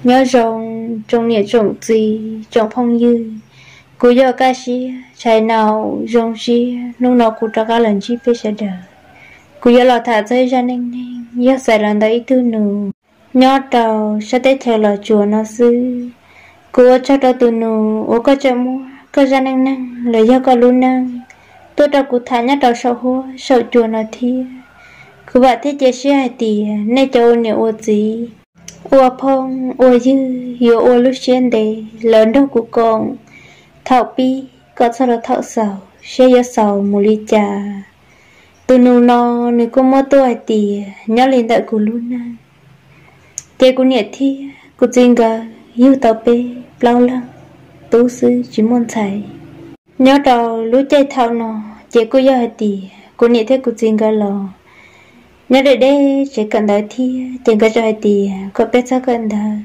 Nyob zoo tsoom niam tsoom txiv tsoom phooj ywg, kuv yog Kaj Siab Tshais Naus, zoo siab hnub no kuv rov qab los ntsib peb sawv daws. Kuv yuav los tham txog ib zaj neej neeg yog xav los ntawm ib tug nus nyob rau sab teb chaws Los Tsuas no xwb. Kuv ua tsaug rau tus nus uas koj tseem muab koj zaj neej neeg los yog koj lub neej tuaj rau kuv tham nyob rau saum huab saum cua no thiab. Kuv vam thiab cia siab hais tias nej cov ua niam ua txiv, ua phooj ua ywg yuav ua lub siab ntev los nrog kuv koom thaum pib kom txog rau thaum xaus saib yuav xaus mus li cas. Tus nus no nws kuj muab tuaj hais tias nyob li ntawm kuv lub neej, ces kuv niam thiab kuv txiv nkawd yug tau peb plaub leeg tub xwb tsis muaj ntxhais. Nyob rau lub caij thaum no ces kuj yog hais tias kuv niam thiab kuv txiv nkawd los nyob deb deb tsev kawm ntawv thiab, ces nkawd tsuas hais tias kom peb txhob kawm ntawv,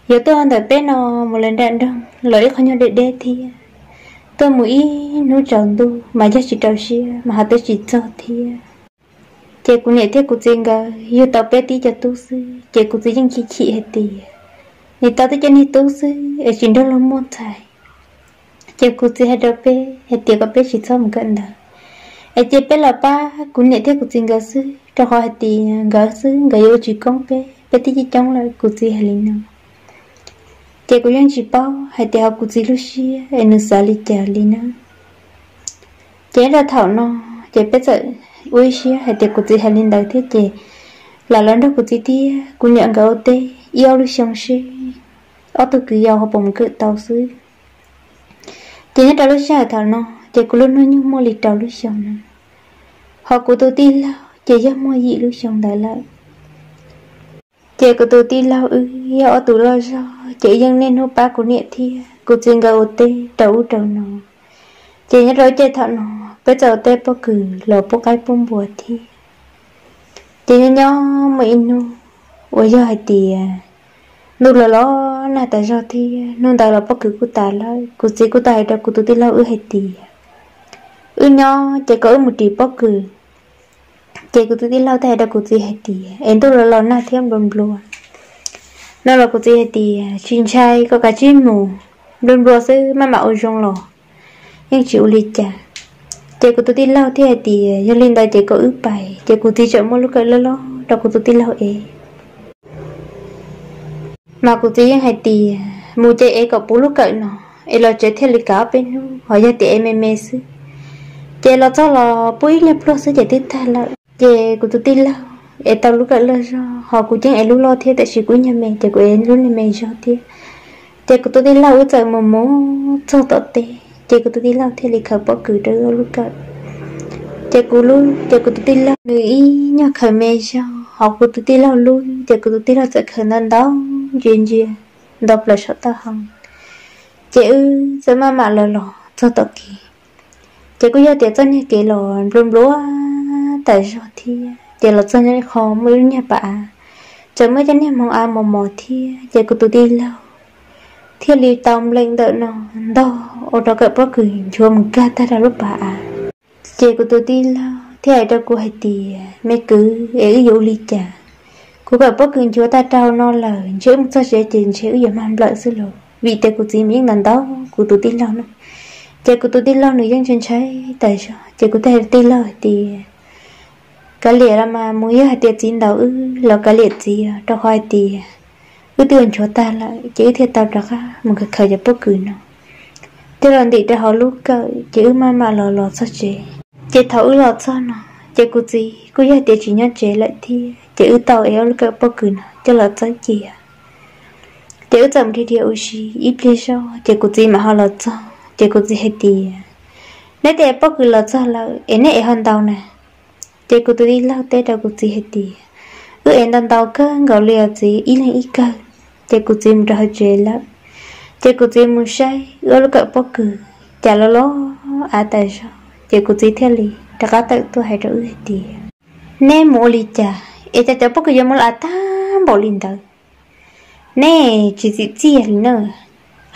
yuav tuaj ntawm peb no mus lawm nram nroog los ib qho nyuag deb deb thiab, tuaj mus ib hnub tsaus ntuj mas yog tsis rau siab mas ho twb tsis txog thiab. Ces kuv niam thiab kuv txiv nkawd yug tau peb tib co tub xwb, ces kuv txiv yeej chim chim hais tias nws tau tib co niag tub xwb es tsis nrog luag muaj ntxhais. Ces kuv txiv hais rau peb hais tias kom peb tsis txhob mus kawm ntawv, es cia peb los pab kuv niam thiab kuv txiv nkawd xwb, rau qhov hais tias nkawd xwb nkawd yuav ua tsis koob peb, peb twb coob coob lawm, kuv txiv hais li no. Ces kuv yeej tsis paub hais tias ho kuv txiv lub siab es nws xav li cas li na. Ces nyob rau thaum no ces peb txawm ua ib siab hais tias kuv txiv hais li ntawd thiab ces lam los nrog kuv txiv thiab kuv niam nkawd ua teb ib ob lub xyoo seb ob tug kwv yau ho puas mus kawm tau xwb. Ces nyob rau lub sij hawm thaum no ces kuv lub hnub nyoog muaj li rau lub xyoo na, ho kuv tus tij laug ces yog muaj yim lub xyoo ntawd lawm. Ces kuv tus tij laug wb yog ob tug loj zog ces wb yeej niaj hnub pab kuv niam thiab kuv txiv nkawd ua teb rau ub rau no. Ces nyob rau caij thaum no peb txawm ua teb pob kws los pub qaib pub npua thiab. Ces nyob nyob muaj ib hnub uas yog hais tias ntuj los los nag tas zog thiab, hnub ntawd los pob kws kuj tas lawm, kuv txiv kuj tau hais rau kuv tus tij laug wb hais tias wb nyob ces kom wb mus ris pob kws. Ces kuv tus tij laug thiaj hais rau kuv txiv hais tias es ntuj los los nag thiab nplua nplua no los kuv txiv hais tias tsis ntshai, kom kav tsij mus, nplua nplua xwb maj mam ua zoo los yeej tsis ua li cas. Ces kuv tus tij laug thiaj hais tias yog li ntawd ces kom wb pais. Ces kuv txiv tseem muab lub kawm loj loj rau kuv tus tij laug ev. Mas kuv txiv yeej hais tias mus ces ev kom puv lub kawm no es los tsev thiaj li kav ob peb hnub, ho yog tias ev me me xwb ces los txog los pub ib nyuag pluag xwb ces twb tag lawm. Ces kuv tus tij laug ev tau lub kawm loj zog, ho kuv yeej ev lub loj thiab, tiam sis kuv ib nyuag me ces kuv ev lub me me zog thiab. Ces kuv tus tij laug wb txawm mus mus txog tom teb, ces kuv tus tij laug thiaj li khaws pob kws rau wb lub kawm. Ces kuv lub, ces kuv tus tij laug nws ib nyuag khaws me zog, ho kuv tus tij laug lub ces kuv tus tij laug txawm khaws ntau ntau ntsia ntsia nto plaws saum taub hau. Ces wb txawm maj mam los los txog tom kev. Ces kuj yog tias txoj niag kev los nplua nplua tas zog thiab, ces los txog nyob qho muaj ib lub niag pas av, tseem muaj cov niag hmoov av mos mos thiab. Ces kuv tus tij laug thiaj li tau npleem ntawm no ntog ua rau kawm pob kws nchuav mus kag tag rau lub pas av. Ces kuv tus tij laug thiaj hais rau kuv hais tias me kwv, es wb yuav ua li cas? Kuv kawm pob kws nchuav tag rau no lawm, ntshe wb mus txog tsev ces ntshe wb yuav mag nplawm xwb los, vim tias kuv txiv mas yeej ntaus ntaus kuv tus tij laug na. Ces kuv tus tij laug nws yeej ntshai ntshai tas zog, ces kuv thiaj hais tij laug hais tias kav liam los mas mus, yog hais tias txiv ntaus wb los kav liam txiv, rau qhov hais tias wb twb ua nchuav tag lawm ces wb thiaj tau rov qab mus khaws khaws cov pob kws no thiaj los ntim rau hauv lub kawm, ces wb maj mam los los txog tsev. Ces thaum wb los txog no, ces kuv txiv kuj yog tias tsis nyob tsev lawm thiab, ces wb tau ev ob lub kawm pob kws no coj los txawb cia. Ces wb txawm mus dhia dhia ua si ib pliag zog, ces kuv txiv mam ho los txog, ces kuv txiv hais tias neb twb ev pob kws los txog lawm es neb ev ho ntau na? Ces kuv tus tij laug teb rau kuv txiv hais tias wb ev ntau ntau kawg nkaus li os txiv, ib leeg ib kawg. Ces kuv txiv mus rau hauv tsev lawm. Ces kuv txiv mus saib wb ob lub kawm pob kws cas los los av tas zog, ces kuv txiv thiaj li rov qab tawm tuaj hais rau wb hais tias neb mus ua li cas es cas cov pob kws yuav mus los av tag npaum li ntawd? Neb tsis txim txiaj li na,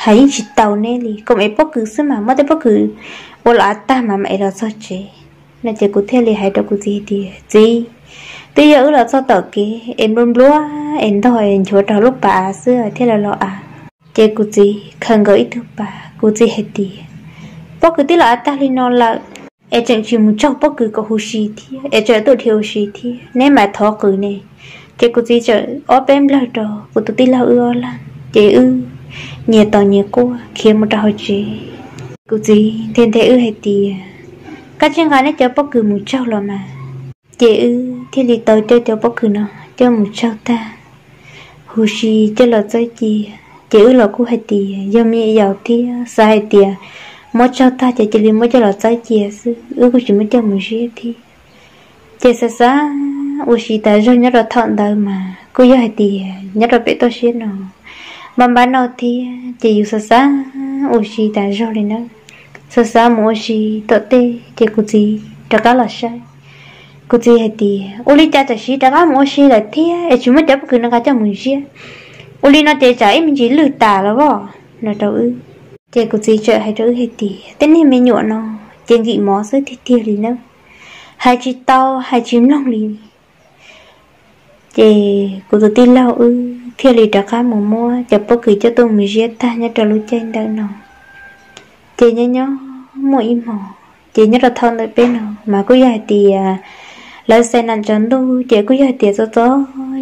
hais yeej tsis tau neb li, kom ev pob kws xwb mas muab tej pob kws ua los av tag mas mam ev los txog tsev no. Ces kuv thiaj li hais rau kuv txiv hais tias txiv, Twb yog wb los txog tom kev es nplua nplua es ntog es nchuav rau lub pas av xwb thiaj li los av. Ces kuv txiv khaws nkaus ib tug pas, kuv txiv hais tias, pob kws twb los av tag li no lawm, es tseem tsis mus tsaug pob kws kom huv si thiab es tseem tuaj dhia huv si thiab, neb mam thov qws ne. Ces kuv txiv txawm ob peb nplawg rau kuv tus tij laug wb ob leeg, ces wb nyias tos nyias quaj khiav mus rau hauv tsev. Kuv txiv nthe nthe wb hais tias, koj tsis nqa neb cov pob kws mus tsaug los mas. Ces wb thiaj li tau coj cov pob kws no coj mus tsaug tag huv si coj los txawb cia. Ces wb los kuj hais tias yog me yaus thiab xav hais tias muab tsaug tag ces cia li muab coj los txawb cia xwb, wb kuj tsis muab coj mus ziab thiab. Ces xav xav ua si tas zog nyob rau thaum ntawd mas kuj yog hais tias nyob rau pem toj siab no npab npab no thiab, ces yus xav xav ua si tas zog li na. Xav xav mus ua si tom tej ces kuv txiv rov qab los saib. Kuv txiv hais tias, ua li cas tsam siv rov qab mus ua si lawm thiab es tsis muab cov pob kws no nqa coj mus ziab? Ua li no ces tsam ib me ntsis lwj tas los as, no rau wb. Ces kuv txiv txawm hais rau wb hais tias, tej niag me nyuam no ces nkim mov xwb tiag tiag li na, hais tsis tau hais tsis mloog li. Ces kuv tus tij laug wb thiaj li rov qab mus muab cov pob kws coj tuaj mus ziab tag nyob rau lub caij ntawm no. Ces nyob nyob muaj ib hmos, ces nyob rau thaum ntawm peb no mas kuj yog hais tias lawv xais nam tsaus ntuj ces kuj yog hais tias txom txom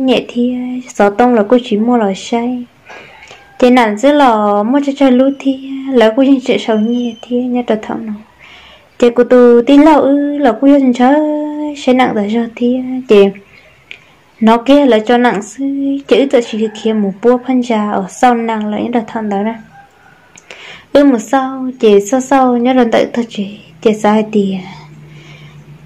nyem thiab xov tooj los kuj tsis muaj los saib. Ces nam ntxwb los muaj tsawg tsawg lub thiab lawv kuj yeej tseem sau nyiaj thiab nyob rau thaum no. Ces kuv tus tij laug wb los kuj yog ntshaw saib nam tas zog thiab, ces hnov kiag lawv tso nam xwb ces wb txawm sis khiav mus puab phab ntsa uas xauj nam lawm nyob rau thaum ntawd na. Wb mus xauj ces xauj xauj nyob rau ntawm tog tsev ces xav hais tias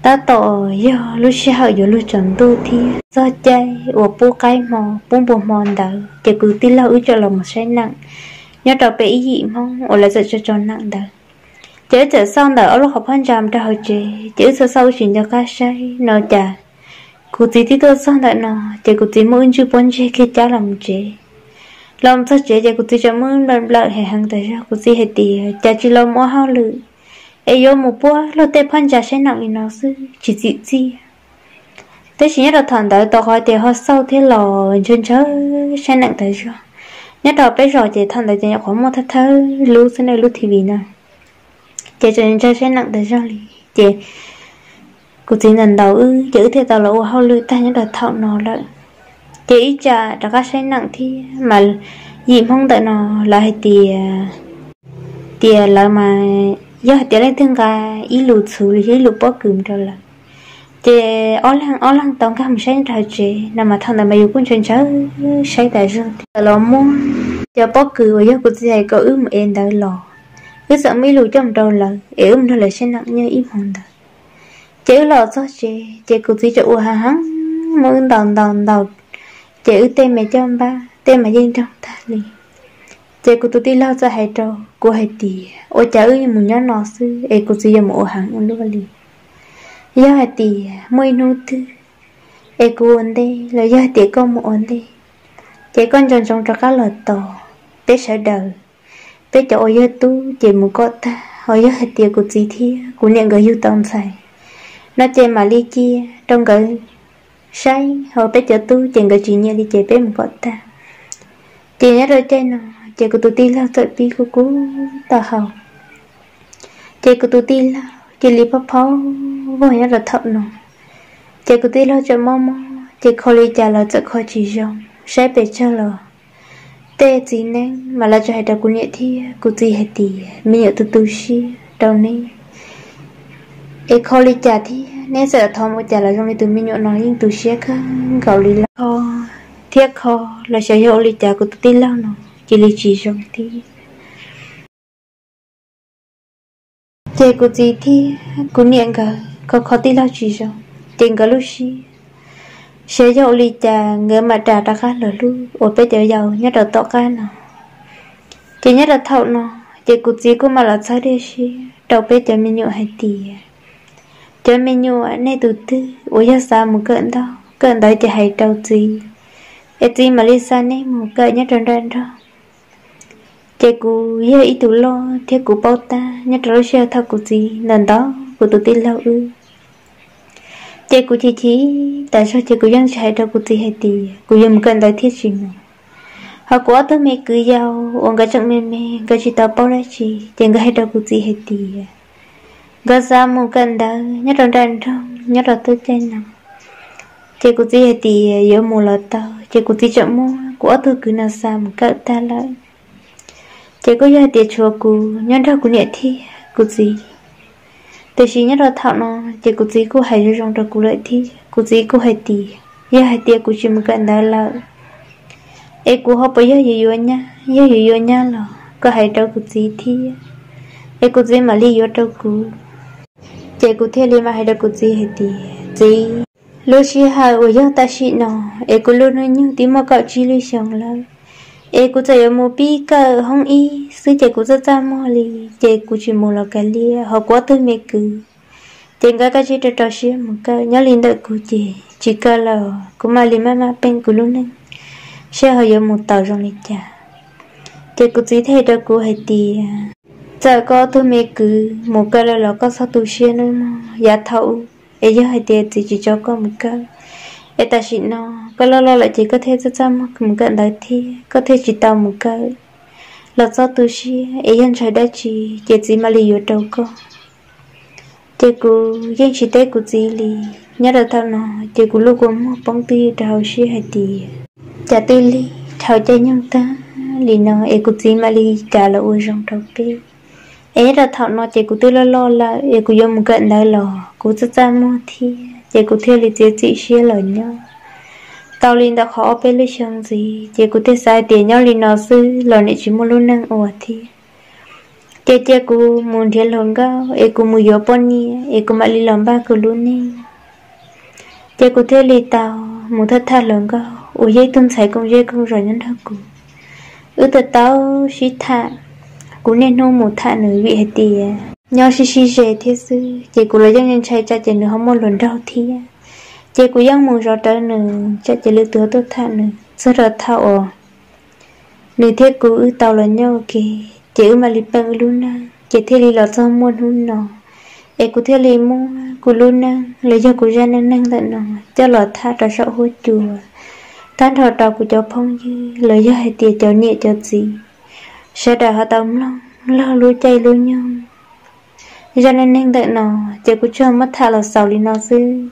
tab tom yog lub sij hawm yuav luag tsaus ntuj thiab txog caij uas pub qaib hmo pub npua hmo ntawd ces kuv tij laug wb txawm los mus saib nam nyob rau pem ib yim Hmoob uas lawv txawm tso tso nam ntawd. Ces wb txawm xauj ntawm ob lub qhov phab ntsa mus rau hauv tsev, ces wb txawm xauj wb tsis nco qab saib no cas kuv txiv twb tuaj txog ntawm no, ces kuv txiv muab wb ntswj pob ntseg kiag cab los mus tsev. Los mus txog tsev ces kuv txiv txawm muab nplawm nplawm heev heev tas zog, kuv txiv hais tias cas tsis los mus ua hauj lwm es yuav mus puab luag tej phab ntsa saib nam li no xwb tsis txim txiaj. Tab sis nyob rau thaum ntawd tau qhov tias ho xauj thiab los ntshaw ntshaw saib nam tas zog. Nyob rau peb zos ces thaum ntawd ces nyuam qhuav muaj thawj thawj lub xwb na, lub T V no. Ces tseem ntshaw saib nam tas zog li. Ces kuv txiv ntaus ntaus wb ces wb thiaj tau los ua hauj lwm tag nyob rau thaum no lawm. Ces ib tsam rov qab saib nam thiab mas yim Hmoob ntawm no lawv hais tias, tias lawv mas yog hais tias leej twg nqa ib lus txhuv los yog ib lus pob kws mus rau lawv, ces ob leeg ob leeg tau nkag mus saib rau hauv tsev no mas thaum ntawd mas yus kuj ntshaw ntshaw saib tas zog thiab. Txawm los muab cov pob kws uas yog kuv txiv hais kom wb mus ev ntawd los, wb txawm muaj ib lus coj mus rau lawv es wb mus nrog lawv saib nam nyob ib hmo ntawd. Ces wb los txog tsev ces kuv txiv txawm ua hav heev muab wb ntaus ntaus ntaus, ces wb tej me caj npab tej mas yeej nroog tag li. Ces kuv tus tij laug txawm hais rau kuv hais tias ua cas wb mus nyob no xwb es kuv txiv yuav mus ua heev ua luaj li. Yog hais tias muaj ib hnub twg es kuv ua ntej los yog hais tias koj mus ua ntej, ces koj nco ntsoov rov qab los tos peb sawv daws, peb cov uas yog tub ces mus kom tag, ho yog hais tias kuv txiv thiab kuv niam nkawd yug tau ntxhais no ces mam li cia rau nkawd saib, ho peb cov tub ces nkawd tsis nyiam li ces peb mus kom tag. Ces nyob rau caij no ces kuv tus tij laug txawm pib kub kub taub hau, ces kuv tus tij laug cia li phob phob vog nyob rau thaum no. Ces kuv tij laug txawm mob mob ces kho li cas los txawm kho tsis zoo, saib pes tsawg los tej txiv neeb mas lawv tsuas hais rau kuv niam thiab kuv txiv hais tias me nyuam tu tu siab rau neb, es kho li cas thiab neb txawm thov ua cas los zoo li tus me nyuam no yeej tu siab kawg nkaus li lawm. Kho thiab kho los xyov yog ua li cas kuv tus tij laug no cia li tsis zoo thiab. Ces kuv txiv thiab kuv niam nkawd kho kho tij laug tsis zoo, ces nkawd lub siab xyov yog ua li cas nkawd mam ras rov qab los hlub uas peb cov yau nyob rau tom qab no. Ces nyob rau thaum no ces kuv txiv kuj mam los txhawb dej siab rau peb cov me nyuam hais tias, cov me nyuam nej tus twg uas yog xav mus kawm ntaub kawm ntawv ces hais rau txiv, es txiv mam li xa nej mus kawm nyob rau nram nroog. Ces kuv yog ib tug loj thiab kuv paub tab nyob rau lub sij hawm thaum kuv txiv ntaus ntaus kuv tus tij laug wb, Ces kuv chim chim tas zog ces kuv yeej tsis hais rau kuv txiv hais tias kuv yuav mus kawm ntawv thiaj tsis mus. Ho kuv ob tug me kwv yau uas nkawd tseem me me nkawd tsis tau paub dab tsi ces nkawd hais rau kuv txiv hais tias nkawd xav mus kawm ntawv nyob rau nram nroog nyob rau tub caij no. Ces kuv txiv hais tias yuav mus los tau, ces kuv txiv tseem muab kuv ob tug kwv no xa mus kawm tag lawm. Ces kuj yog hais tias tshuav kuv nyob nrog kuv niam thiab kuv txiv. Tiam sis nyob rau thaum no ces kuv txiv kuj hais zoo zoo rau kuv lawm thiab. Kuv txiv kuj hais tias yog hais tias kuv tsis mus kawm ntawv lawm es kuv ho puas yog yuav yuav nyab, yog yuav yuav nyab los koj hais rau kuv txiv thiab es kuv txiv mam li yuav rau kuv. Ces kuv thiaj li mam hais rau kuv txiv hais tias txiv, lub sij hawm uas yog tam sim no es kuv lub hnub nyoog twb muaj kaum tsib lub xyoo lawm, es kuv txawm yuav mus pib kawm hoob ib xwb ces kuv txaj txaj muag li, ces kuv tsis mus los kav liam, ho kuv ob tug me kwv ces nkawd kav tsij rau rau siab mus kawm, nyob li ntawm kuv ces tsis kawm lawm kuv mam li maj maj peem kuv lub neej seb ho yuav mus tau zoo li cas. Ces kuv txiv thiaj hais rau kuv hais tias txawm koj ob tug me kwv mus kawm lawm los koj txhob tu siab nawb mog, yav thaum ub es yog hais tias txiv tsis tso koj mus kawm es tam sim no koj loj loj lawm ces koj thiaj txaj txaj muag mus kawm ntawv thiab koj thiaj tsis tau mus kawm. Los txhob tu siab es yog ntshaw dab tsi ces txiv mam li yuav rau koj. Ces kuv yeej tsis teb kuv txiv li. Nyob rau thaum no ces kuv lub kua muag poob twj ywm rau hauv siab hais tias cas twb lig dhau caij nyoog tag li no es kuv txiv mam li kav los ua zoo rau peb. Es nyob rau thaum no ces kuv twb loj loj lawm es kuv yuav mus kawm ntawv los kuv txaj txaj muag thiab, ces kuv thiaj li txiav txim siab los nyob. Tau li ntawm qhov ob peb lub xyoo ntxiv ces kuv thiaj xav hais tias nyob li no xwb los nim tsis muaj lub neej ua thiab. Ces cia kuv mus nrhiav hluas nkauj es kuv mus yuav poj niam es kuv mam li los npaj kuv lub neej. Ces kuv thiaj li tau mus tham tham hluas nkauj uas yog ib tug ntxhais koom zej koom zos nyob nrog kuv. Wb tau tau sib tham, kuv niaj hnub mus tham nws vim hais tias nyob sib sib ze thiab xwb ces kuv los yeej ntshai tsam ces nws ho muaj hluas nraug thiab. Ces kuv yeej mus zov rawv nws tsam ces lwm tus tuaj tham nws. Txog rau thaum uas nws thiab kuv wb tau los nyob ua ke ces wb mam li peem wb lub neej ces thiaj li los txog muaj hnub no. Es kuv thiaj li muab kuv lub neej los yog kuv zaj neej neeg ntawm no coj los tham rau saum huab cua, tag nrho rau kuv cov phooj ywg los yog hais tias cov niam cov txiv sawv daws ho tau mloog laug lub caij lub nyoog. Zaj neej neeg ntawm no ces kuv tsuas muab tham los xaus li no xwb.